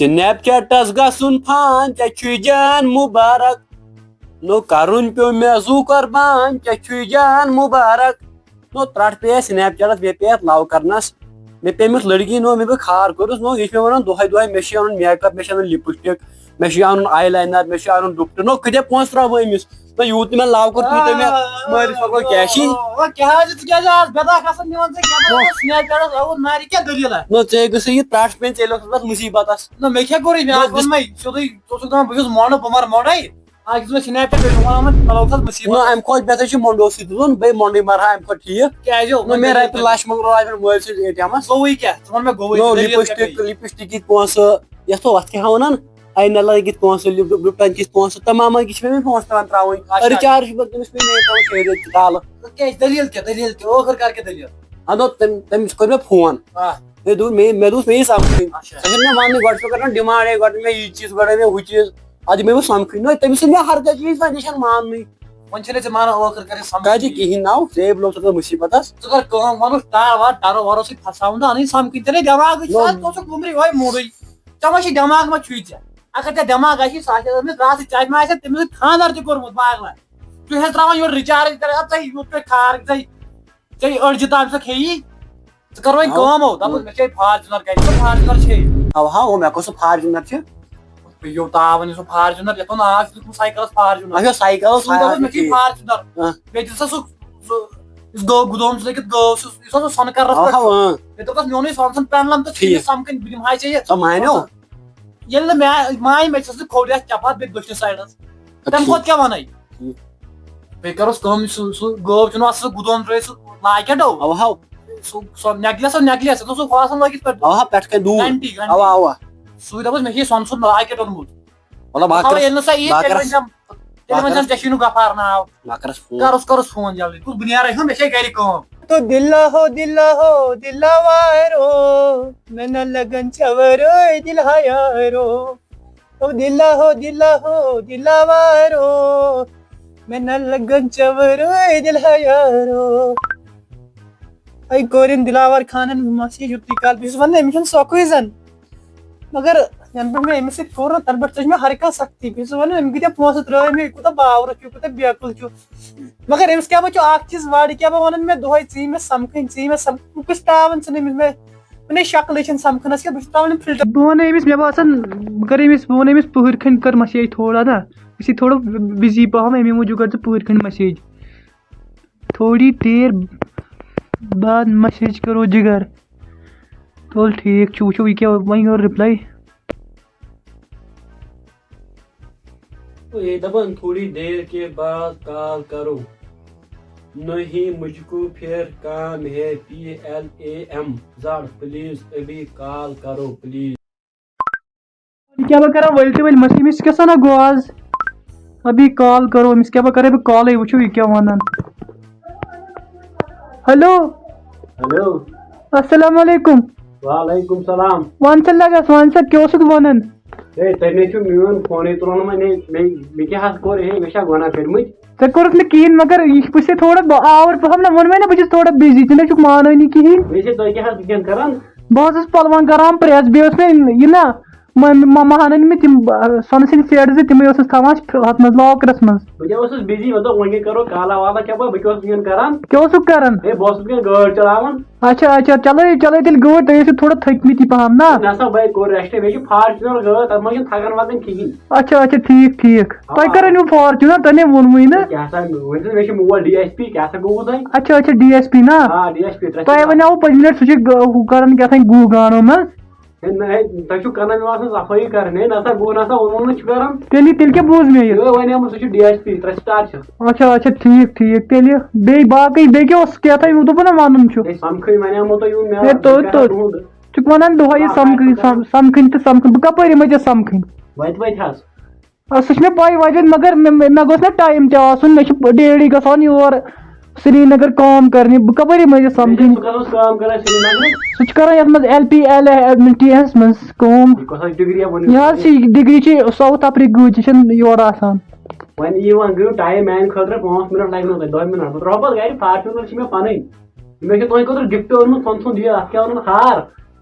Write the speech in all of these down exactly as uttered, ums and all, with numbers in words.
Snap chats گژھُن فان، ژےٚ چھُے جان مُبارک۔ نو کرُن پیوٚو مےٚ زُو قربان، ژےٚ چھُے جان مُبارک۔ نو ترٛٹھ پیٚیہِ اَسہِ سنیپ چیٹس، بیٚیہِ پیٚیہِ اَتھ لو کرنس۔ مےٚ پیٚمٕژ لڑکی، نو مےٚ بہٕ خار کوٚرُس، نو یہِ چھُ مےٚ ونان دۄہے دۄہے، مےٚ چھُ اَنُن میک اپ، مےٚ چھُ اَنُن لپسٹک، مےٚ چھُ اَنُن آی لاینر، مےٚ چھُ اَنُن ڈُپٹہٕ۔ نو کۭتیاہ پونٛسہٕ ترٛاوٕ بہٕ أمِس؟ نہ، یوٗت نہٕ مےٚ لو کوٚر، تیوٗتاہ مےٚ مٲرِتھ پکو کیشی۔ آ، آ، کیٛاہ حظ، ژٕ کیٛازِ آز بے داغ آسان نِوان ژٕ کیٛاہ نہ۔ سنیپ چیٹس آوُر نارِ، کیٛاہ دٔلیٖل ہا؟ نہ، ژےٚ گٔژھٕے یہِ ترٛٹھ پیٚنۍ، ژےٚ لیوٚکھُس بہٕ اَتھ مُصیٖبتس۔ نہ، مےٚ کیٛاہ کوٚرُے؟ مےٚ نہ، آو ووٚنمَے سیوٚدُے، ژٕ اوسُکھ دَپان بہٕ چھُس مۄنڈٕ، بہٕ مَرٕ مۄنڈَے۔ اَکھ دِژ مےٚ سنیپ چیٹ، بیٚیہِ ووٚن مےٚ تَلو کھَس مُصیٖبت۔ نہ، اَمہِ کھۄتہٕ بہتر چھُ مۄنڈوسٕے تُلُن، بیٚیہِ مۄنڈٕے مَرٕ ہا اَمہِ کھۄتہٕ ٹھیٖک۔ کیٛازِ؟ نہ، مےٚ رۄپیہِ لَچھ منٛگرو اَتہِ پٮ۪ٹھ مٲلۍ سٕنٛز اے ٹی اٮ۪مَس۔ گوٚوُے کیٛاہ؟ ژٕ وَن مےٚ گوٚوُے، نو، دٔلیٖل کیٛاہ لِپسٹِک، گٔے؟ لِپسٹِکِکۍ پونٛسہٕ، یَتھ وَتھ کیٛاہ وَنان؟ آینہ لٲگِتھ پونٛسہٕ، لِپ-، لِپٹن کِس پونٛسہٕ، تمام کِس چھِ مےٚ پونٛسہٕ پٮ۪وان ترٛاوٕنۍ۔ اچھا۔ رِچارٕج چھُ مےٚ تٔمِس پیٚیہِ مےٚ ترٛاوُن شیٚیہِ رٮ۪تۍ تہِ کالہٕ۔ کیٛازِ؟ دٔلیٖل کیٛاہ؟ دٔلیٖل کیٛاہ؟ ٲخٕر کر کیٛاہ دٔلیٖل؟ اَدٕ تٔمۍ، تٔمِس کوٚر مےٚ فون۔ آ۔ مےٚ دوٚپ، مےٚ، مےٚ دوٚپ، مےٚ یی سَمکھٕے۔ اچھا۔ سۄ چھَنہٕ مےٚ وَننٕے، گۄڈٕ چھُ مےٚ کَران ڈِمانڈ، ہے، گۄڈٕ مےٚ یہِ چیٖز، گۄڈٕ مےٚ ہُہ چیٖز۔ اَدٕ مےٚ ووٚن سَمکھٕے نہٕ، تٔمِس چھُنہٕ مےٚ ہر کانٛہہ چیٖز تَتہِ چھَنہٕ ماننٕے۔ وۄنۍ چھِنہٕ ژےٚ مانان ٲخٕر کر یہِ سَمکھٕے۔ کَتہِ کِہیٖنۍ ناو، ژےٚ بُلوو سۄ مُصیٖبتَس۔ ژٕ کر کٲم، وَنُس ٹار وار، ٹارو وارو سۭتۍ پھساوُن تہٕ اَنٕنۍ سَمکھٕے، ژےٚ نے دٮ۪ماغٕے چھُ، نو۔ ژٕ اوسُکھ وُمرٕے وۄنۍ موٗدٕے۔ ژےٚ ما چھُے دٮ۪ماغ ما چھُے ژےٚ؟ اگر ژےٚ دٮ۪ماغ آسی، سُہ آسہِ ہے أمِس راتھٕے چشمہٕ آسہِ ہے تٔمِس سۭتۍ خانٛدر تہِ کوٚرمُت پاگلا۔ ژٕ چھُ ہٮ۪س ترٛاوان یورٕ رِچارٕج تہِ، اَدٕ ژَے یوٗت تۄہہِ خار ژَے، ژَے أڑجہِ تام ژٕ کھیٚیی۔ ژٕ کَر وۄنۍ اَوا۔ کٲم ہو، دَپُن مےٚ چھے فارچُنر گَرِ، ژٕ فارچُنر چھے۔ اَوا ہا، او مےٚ کُس سُہ فارچُنر چھُ؟ یوٗتاہ آو وۄنۍ سُہ فارچُنر، یَتھ وَنان آز چھُ لیوٚکھمُت سایکَلَس فارچُنر۔ اچھا، سایکَلَس سُے دَپُس مےٚ چھے فارچُنر۔ فارچُنر۔ ہاں۔ بیٚیہِ دِژ سا سُہ، سُہ یُس گٲو گُدوم چھُ لٔگِتھ، گٲو چھُ، یُس ہسا سۄنہٕ کرنس اوا، پٮ۪ٹھ چھُ۔ اوا۔ مےٚ دوٚپُس، میونُے سۄن ژھُن پٮ۪نلم تہٕ ٹھیٖک۔ ژھٕنہِ سمکھٕنۍ، بہٕ دِمہٕ ہا ژےٚ یہِ۔ سۄ مانیو؟ ییٚلہِ نہٕ مےٚ ماے، مےٚ چھَس نہٕ کھوٚل یَتھ چپاتھ بیٚیہِ دٔچھنہِ سایڈس۔ تَمہِ ٹھیٖک۔ کھۄتہٕ کیٛاہ وَنَے؟ ٹھیٖک۔ بیٚیہِ کَرُس کٲم، سُہ، سُہ گٲو چھُنہٕ آسان، سُہ گُدوم ترٛٲوِتھ سُہ لاکٮ۪ٹ ہو۔ اوا، ہو۔ سُہ، سُہ necklace ہو، necklace، سُہ اوس آسان لٲگِتھ پٮ۪ٹھ۔ اوا، ہو، پٮ۪ٹھ کَنہِ دوٗر۔ گھنٹی، گھنٹی۔ اوا، اوا۔ سُے دَپُس، مےٚ چھُ یہِ سۄن سُنٛد لاکٮ۪ٹ اوٚنمُت۔ مطلب، بہٕ اَوا، کَرَس، ییٚلہِ نہٕ سۄ یی، بہٕ تیٚلہِ کَرَس، ؤنۍ زٮ۪م، تیٚلہِ بہٕ ؤنۍ زٮ۪م، کَرَس، ژےٚ چھُے نہٕ غفار ناو۔ بہٕ کَرَس فون۔ کَرُس، کَرُس فون جلدی۔ کُس بُنیارا ہیوٚن، مےٚ چھے گَرِ کٲم۔ تو دِل ہو، دِل ہو، دِل وارو، مےٚ نہ لَگَن ژےٚ وَرٲے دِل ہیارو۔ تو دِل ہو، دِل ہو، دِل وارو، مےٚ نہ لَگَن ژےٚ وَرٲے دِل ہیارو۔ اَے کوٚر أمۍ دِلاوَر خانَن message یُتُے کال، بہٕ چھُس وَنان، أمِس چھُنہٕ سۄکھٕے زَن۔ مگر یَنہٕ پٮ۪ٹھ مےٚ أمِس سۭتۍ کوٚر نہ، تَنہٕ پٮ۪ٹھ ژٔج مےٚ ہر کانٛہہ سختی۔ بہٕ چھُس وَنان، أمۍ کۭتیٛاہ پونٛسہٕ ترٛٲے مےٚ، یہِ کوٗتاہ باورٕ چھُ، یہِ کوٗتاہ بیقٕل چھُ۔ مگر أمِس کیٛاہ بہٕ چھُ اَکھ چیٖز وَڑ، کیٛاہ بہٕ وَنان، مےٚ دۄہَے ژٕے مےٚ سَمکھٕنۍ، ژٕے مےٚ سَمکھٕنۍ۔ بہٕ کُس ترٛاوَن ژٕ نہٕ أمِس مےٚ، مےٚ شکلٕے چھَنہٕ سَمکھنَس کینٛہہ، بہٕ چھُس ترٛاوان یِم filter۔ بہٕ وَنہٕ أمِس، مےٚ باسان، بہٕ کَرٕ أمِس، بہٕ وَنہٕ أمِس پٕہٕرۍ کھٔنٛڈۍ کَر message تھوڑا نا، أسۍ چھِ تھوڑا busy پَہَم، اَمی موٗجوٗب کَر ژٕ پٕہٕرۍ کھٔنٛڈۍ message۔ تھوڑی دیر بعد message کرو جگر۔ تُل ٹھیٖک چھُ، وٕچھو یہِ کیٛاہ وۄنۍ یورٕ reply۔ تو یہ دپان تھوڑی دیر کے بعد کال کرو، نہیں مجھ کو پھر کام ہے، P L A M Z, please ابھی کال کرو پلیز۔ کیٛاہ بہٕ کرا ؤلۍ تہِ ؤلۍ مٔشیٖد، أمِس کیٛاہ سا نہ گوٚو آز؟ ابھی کال کرو أمِس، کیٛاہ بہٕ کرے، بہٕ کالے وٕچھو یہِ کیٛاہ وَنان۔ ہیلو۔ ہیلو۔ السلام علیکم۔ وعلیکم سلام۔ وَن سا لگس، وَن سا کیٛاہ اوسُکھ وَنان؟ ہے، تۄہہِ نے چھُو میون فونٕے تُلان وۄنۍ، ہے، مےٚ، مےٚ کیٛاہ حظ کوٚر، ہے، مےٚ چھا گۄناہ کٔرمٕتۍ؟ ژےٚ کوٚرُتھ نہٕ کِہیٖنۍ، مگر یہِ چھُ پُشتے تھوڑا بہٕ آوُر پَہَم نہ، ووٚنمَے نہ بہٕ چھُس تھوڑا busy، ژٕ نہ چھُکھ مانٲنی کِہیٖنۍ۔ مےٚ چھِ تُہۍ کیٛاہ حظ وٕنکٮ۪ن کران؟ بہٕ حظ اوسُس پَلوَن کران press، بیٚیہِ اوس مےٚ یہِ نہ، مہ-، مہ-، مہ ہَنٲنۍ مےٚ تِم، آ، سۄنہٕ سٕنٛدۍ set زٕ، تِمَے اوسُس تھاوان اَتھ منٛز locker منٛز۔ بہٕ کیٛاہ اوسُس busy، مےٚ دوٚپ وۄنۍ کیٛاہ کرو، کالا والا کھٮ۪مو، بہٕ کیٛاہ اوسُس وٕنکٮ۪ن کران؟ کیٛاہ اوسُکھ کران؟ ہے، بہٕ اوسُس وٕنکٮ۪ن گٲڑۍ چلاوان۔ اچھا، اچھا، چلٲیِو، چلٲیِو تیٚلہِ گٲڑۍ، تُہۍ ٲسِو تھوڑا تھٔکمٕتی پَہَم نا؟ نہ سا، بہٕ ہے کوٚر rest، مےٚ چھُ Fortuner گٲڑۍ، تَتھ منٛز چھُنہٕ تھکان وکان کِہیٖنۍ۔ اچھا، اچھا، ٹھیٖک، ٹھیٖک۔ آ۔ تۄہہِ کَر أنِو Fortuner؟ تۄہہِ نے ووٚنوُے نہٕ۔ کیٛاہ سا، ؤنۍ زِ مےٚ چھُ مول D S P، کیٛاہ سا گوٚوُ تۄہہِ؟ اچھا، اچھا، D S P نا؟ آ، D S P، ترٛےٚ تۄہہِ star۔ وَنیٛاوُ پٔتمہِ لَٹہِ سُہ چھُ گٲ-، ہُہ کَران کیٛاہ تام گُہہ گانو منٛز۔ ہے، نہ، ہے، تۄہہِ چھُو کَنَن یِوان آسان صفٲیی کَرٕنۍ۔ ہے، نہ سا، گوٚو نہ سا، ووٚنمُت نہٕ چھُ کَران۔ تیٚلہِ، تیٚلہِ کیٛاہ بوٗز مےٚ یہِ؟ یہِ وَنیٛومُت، سُہ چھُ D S P، ترٛےٚ star چھِ۔ اچھا، اچھا، ٹھیٖک، ٹھیٖک۔ تیٚلہِ بیٚیہِ باقٕے، بیٚیہِ کیٛاہ اوس کیٛاہ تام دوٚپُن نہ وَنُن چھُ؟ ہے، سَمکھٕے وَنیٛومُت تۄہہِ یُن مےٚ، ہے، توٚت، بہٕ کَرٕ توٚت۔ تُہُنٛد۔ ژٕ چھُکھ وَنان دۄہَے یہِ آ، سَمکھٕنۍ، آ، سَم-، سَمکھٕنۍ تہٕ سَمکھٕنۍ۔ بہٕ کَپٲرۍ یِمَے ژےٚ سَمکھٕنۍ؟ وَتہِ وَتہِ حظ۔ آ، سُہ چھُ مےٚ پَے وَتہِ وَتہِ، مگر مےٚ، مےٚ، مےٚ گوٚژھ نہ time تہِ آسُن۔ مےٚ چھُ daily گژھُن یور سرینگر کٲم کَرنہِ۔ بہٕ کَپٲرۍ یِمَے ژےٚ سَمکھٕنۍ؟ ژٕ کَتھ اوس کٲم کَران سرینگرٕ؟ سُہ چھُ کَران یَتھ منٛز L P L L T S منٛز کٲم۔ یہِ کۄس حظ degree یا ووٚنُے؟ یہِ حظ چھِ یہِ degree چھِ South Africa ہٕچ، یہِ چھَنہٕ یورٕ آسان۔ وۄنۍ یی وۄنۍ گٔیو time میٛانہِ خٲطرٕ، پانٛژھ minute لَگنو تۄہہِ، دَہ minute۔ بہٕ ترٛاوٕ پَتہٕ گَرِ، Fortuner چھِ مےٚ پَنٕنۍ۔ مےٚ چھُ تۄہہِ خٲطرٕ gift اوٚنمُت، پانٛژھ سُنٛد یہِ، اَتھ کیٛاہ وَنان، ہار۔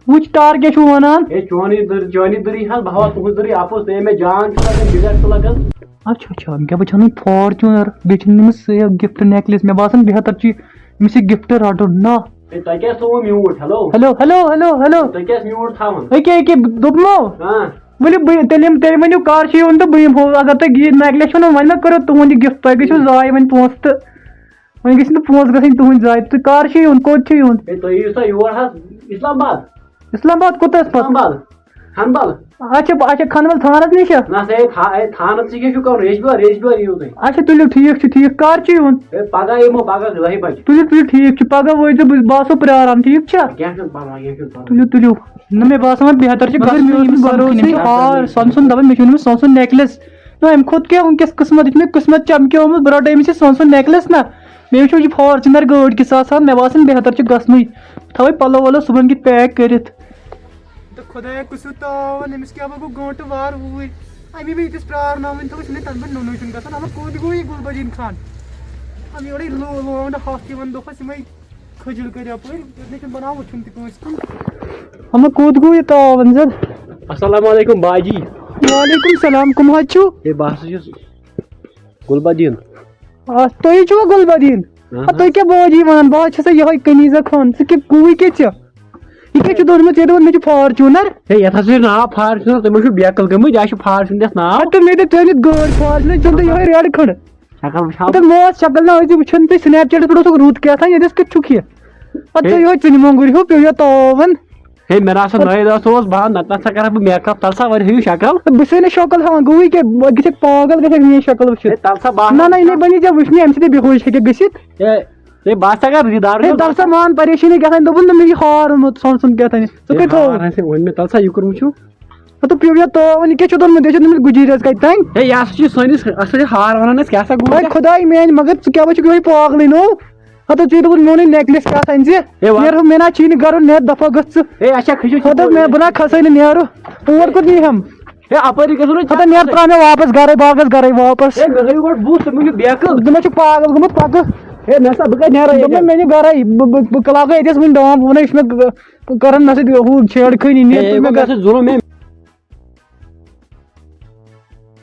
وٕچھ ٹار کیٛاہ چھُ وَنان۔ ہے، چونٕے دٔر-، چونٕے دٔری حظ، بہٕ ہاوَس تُہٕنٛز دٔری اَپُز، تُہۍ مےٚ جان چھُ لَگان، جِگر چھُ لَگان۔ اچھا، اچھا، مےٚ بہٕ چھَنہٕ فار چون یار، بیٚیہِ چھُنہٕ أمِس یہِ gift necklace، مےٚ باسان بہتر چھُ أمِس یہِ gift رَٹُن۔ نہ۔ ہے، تۄہہِ کیٛازِ تھوٚوُ mute؟ Hello. Hello, hello, hello, hello. تُہۍ کیٛازِ mute تھاوان؟ أکے، أکے، دوٚپمو۔ ہاں۔ ؤلِو، بہٕ، تیٚلہِ یِم، تیٚلہِ ؤنِو کر چھُ یُن تہٕ بہٕ یِمہٕ ہو، اگر تۄہہِ یہِ necklace چھُو نہٕ، وۄنۍ مہ کٔرِو تُہُنٛد یہِ gift، تۄہہِ گٔژھِو ضایع وۄنۍ پونٛسہٕ تہٕ وۄنۍ گٔژھۍ نہٕ پونٛسہٕ گژھٕنۍ تُہٕنٛدۍ ضایع۔ تُہۍ کر چھِو یُن؟ کوٚت چھِو یُن؟ ہے، تُہۍ یِیِو سا یور حظ، اسلام آباد۔ اسلام آباد کوٚت حظ پتہٕ؟ اسلام آباد، کھنبل۔ اچھا، اچھا، کھنبل تھانس نِش ہا؟ نہ سا، ہے، تھا-، ہے، تھانس نِش کیٛاہ چھُو کرُن؟ ریٚجبیور، ریٚجبیور یِیِو تُہۍ۔ اچھا، تُلِو، ٹھیٖک چھُ، ٹھیٖک۔ کر چھُ یُن؟ ہے، پگاہ یِمو، پگاہ دَہہِ بجہِ۔ تُلِو، تُلِو، ٹھیٖک چھُ، پگاہ وٲتۍزیو، بہٕ، بہٕ آسو پرٛاران، ٹھیٖک چھا؟ کینٛہہ چھُنہٕ پرواے، کینٛہہ چھُنہٕ پرواے۔ تُلِو، تُلِو۔ نہ، مےٚ باسان وۄنۍ بہتر چھُ مگر گژھُن، مےٚ اوس ییٚمِس نہٕ سمکھُن بھروسٕے، أمِس آ، سمکھُن۔ سۄنہٕ سُنٛد دَپان، مےٚ چھُ أنمُت سۄنہٕ سُنٛد necklace۔ نہ، اَمہِ کھۄتہٕ کیٛاہ وٕنکیٚس قٕسمت؟ یہِ چھُ مےٚ قٕسمت چمکیومُت، بہٕ رَٹہٕ أمِس یہِ سۄنہٕ سُنٛد necklace نہ۔ مےٚ وٕچھو یہِ Fortuner گٲڑۍ کِژھ آسان، مےٚ باسان بہتر چھُ گژھنُے۔ تھاوَے پَلو وَلو صُبحن کِتھ pack کٔرِتھ۔ تہٕ خۄدایا، کُس ہیوٗ تاوَن، أمِس کیٛاہ ما گوٚو گٲنٛٹہٕ وار اوٗرۍ؟ اَمی بیٚیہِ ییٚتِس پرٛارناوٕنۍ تھٲو، چھُنہٕ تَنہٕ پٮ۪ٹھ نوٚنُے چھُنہٕ گژھان۔ اَما کوٚت گوٚو یہِ گُل بدیٖن خان؟ اَمہِ یورَے لو-، لونٛڈٕ ہَتھ یِوان دۄہَس یِمَے کھٔجِل کٔرۍ یَپٲرۍ، ییٚتہِ نَے چھُنہٕ بَنان وٕچھُن تہِ کٲنٛسہِ کُن۔ اَما کوٚت گوٚو یہِ تاوَن زَن؟ السلام علیکم باجی۔ وعلیکم السلام، کٕم حظ چھِو؟ ہے، بہٕ ہسا چھُس گُل بدیٖن۔ آ، تُہۍ چھِوا گُل بدیٖن؟ اہن آ، تُہۍ حظ۔ کیٛاہ بٲجی وَنان؟ بہٕ حظ چھَسے یِہوٚے کنیٖزا خان۔ ژٕ کیٛاہ، کُوٕے کیٛاہ ژےٚ؟ یہِ کیٛاہ چھُ دوٚرمُت؟ ژےٚ دوٚپُتھ مےٚ چھُ Fortuner۔ ہے، یَتھ ہسا چھُ ناو Fortuner، تُہۍ ما چھِو بیکل گٔمٕتۍ؟ یہِ حظ چھُ Fortuner یَتھ ناو۔ اَدٕ تُہۍ مےٚ دوٚپ ژےٚ أنِتھ گٲڑۍ Fortuner، ژےٚ اوٚنُتھ یِہوٚے red کھٔنٛڈ۔ شکل وٕچھاو۔ تہٕ مےٚ ٲس شکل نہ، أزی وٕچھُن تُہۍ Snapchatس پٮ۪ٹھ اوسُکھ رُت کیٛاہ تام، ییٚتہِ ٲس کیُتھ چھُکھ یہِ؟ پَتہٕ ہے۔ تُہۍ یِہوٚے ژٕنہِ مۄنٛگُر ہیوٗ پیوٚو یہِ تاوَن۔ ہے، مےٚ نہ سا نٲیِد آسہٕ اوس بہٕ، نَتہٕ نہ سا کَرٕ ہا بہٕ makeup، تَلہٕ سا وۄنۍ ہٲیِو شکل۔ بہٕ چھُسے نہٕ شکل ہاوان، گوٚوٕے کیٛاہ؟ بہٕ گژھکھ پاگل، گژھکھ میٛٲنۍ شکل وٕچھِتھ۔ ہے، تَلہٕ سا بہٕ نہ، نہ، یہِ نہٕ بَنی ژےٚ وٕچھنی، اَمہِ سۭتۍ بیٚیہِ بے ہوش ہیٚکہِ گٔژھِتھ۔ ہے، ہے، بہٕ ہسا کَرٕ یہِ دَرٕے ہے، تَلہٕ سا مان، پریشٲنی کیٛاہ تام، دوٚپُن نہ، مےٚ یہِ ہارُن سۄنہٕ سُنٛد کیٛاہ تام۔ ژٕ کَتہِ تھوٚوُتھ؟ ہار آسہِ، وۄنۍ مےٚ تَلہٕ سا یہِ کوٚرمُت چھُو۔ ہتو پیوٚو یتھ تاوَن، یہِ کیٛاہ چھُ دوٚرمُت؟ یہِ چھُ دوٚرمُت گُجِرۍ حظ کَتہِ تام۔ ہے، یہِ ہسا چھُ سٲنِس، اَتھ سا چھِ ہار وَنان أسۍ، کیٛاہ سا گوٚو ہے ژےٚ؟ خۄداے میٛانہِ، مگر ژٕ کیٛاہ وۄنۍ چھُکھ یِہوٚے پاگلٕے نوٚو؟ ہتو ژےٚ دوٚپُتھ میونُے necklace کیٛاہ تام زِ ہے، وَ- نیرٕ ہُہ، مےٚ نا چھی نہٕ گرُن، نیر دفعہ گٔژھ ژٕ۔ ہے، اچھا، کھٔسِو، ہتو کھٔسِو۔ مےٚ، بہٕ نا کھسے نہٕ نیرٕ، اور کوٚت نی ہم؟ ہے، اَپٲری گژھو نہٕ ہتو نیر ترٛاو مےٚ واپس گرے، بہٕ گژھٕ گرے واپس۔ ہے، مےٚ ہٲیِو گۄڈٕ بُتھ، تُہۍ مہٕ چھِو بیکل۔ ژٕ ما چھُکھ پاگل گوٚمُت پکہٕ؟ ہے، نہ سا، بہٕ کتہِ نیرٕ دوٚپمَے ییٚتٮ۪تھ؟ مےٚ نی گرے، بہٕ، بہٕ، بہٕ لاگے ییٚتٮ۪س وُنہِ دام، بہٕ وَنے، یہِ چھُ مےٚ گ-، کران نہ سا ہُہ چھیڑ خٲنی، نیر ہے، ژٕ مےٚ بہٕ گژھٕ ظُلُم، ہے۔